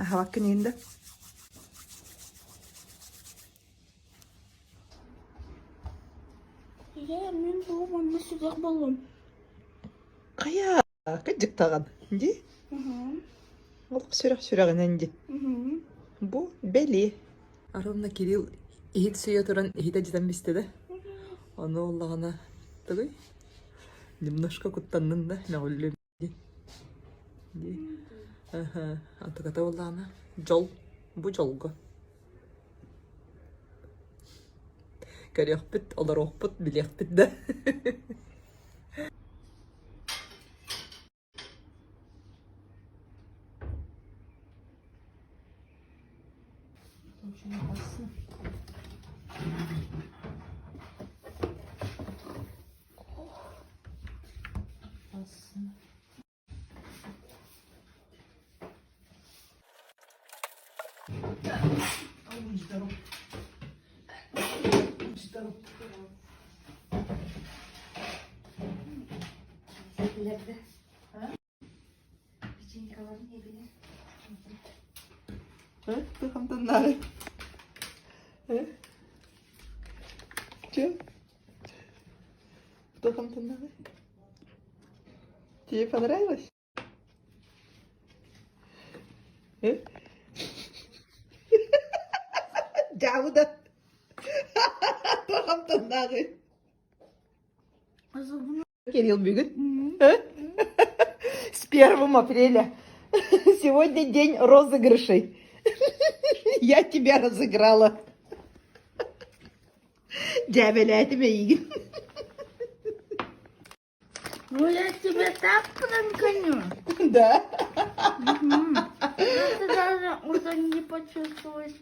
Аһабаккын иһин да. Ийээ, мин бу манна сүтэх буоллум. Хайа, кырдьыктаҕын дии. Олох сүрэх сүрэҕинэн дии. Бу бэлиэ. Ровно Кирилл иһит сүйэ туран иһитэ дьитэн бистэ да. Ону оллаҕына тугуй? Немножко куттаннын да мөҕүллүм дии. Дии. Аха, антыката буоллаҕына дьол, бу дьолго. Көрүөхпүт, олоруохпут, билиэхпит да. Очень опасно. Опасно. Будь здоров. Будь здоров. Билэрдэ. Печенькаларын эбинэр. Тухамтаннары. Че? Тухамтаннары. Тебе понравилось? Дьаабыда Тухамтаннааҕый? Кирилл бүгүн с первым апреля. Сегодня день розыгрышей. Я тебя разыграла. Дьээбэлээтим эйигин. Ну я тебя так пранканю. Да? Угу. Ты даже уже не почувствуешь.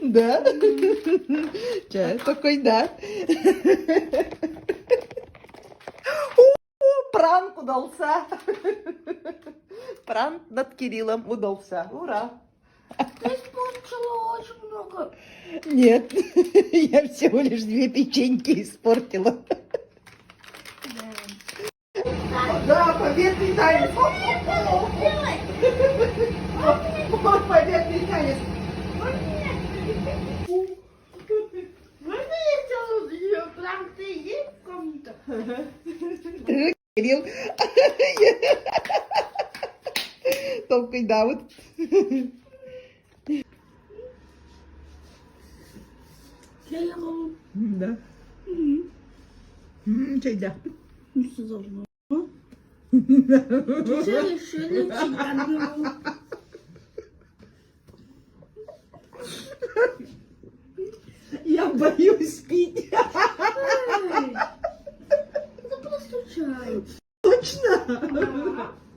Да? Чэ, такой да. Пранк удался. Пранк над Кириллом удался. Ура! Ты испортила очень много. Нет, я всего лишь две печеньки испортила. Да, победный танец. Вот победный танец. Можно я сделаю ее пранк? Ты есть в комнату? Кирилл. Толкуйдаабыт. Да. Чайдаахпыт. Все решили тебя Я боюсь пить. Это просто чай. Точно?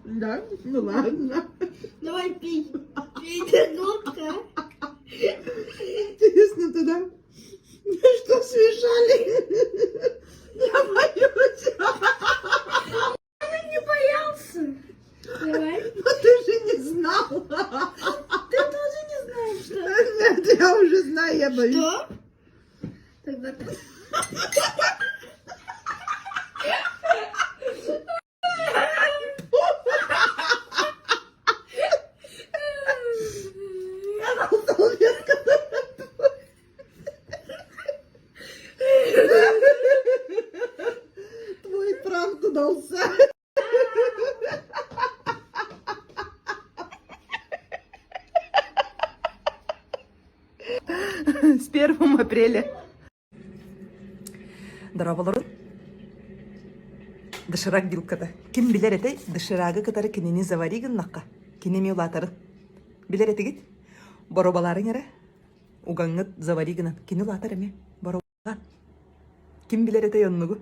Да? Ну ладно. Давай пей. Пей до глотка. Интересно туда что смешали? Я боюсь. Ты не боялся. Давай. Но ты же не знал. Ты тоже не знаешь, что? Нет, я уже знаю, я боюсь. Что? Тогда ты... Твой пранк удался. С 1 апреля. Дорооболорун. Доширак вилката. Ким билэр этэй, доширагы кытары кинини завари гыннахха, кини эмиэ улаатарын. Билэр этигит? Боруобалаарыҥ эрэ. Угаҥҥыт завари гынан. Кини улаатар эмиэ. Боруобалаан. Ким билэр этэй оннугу?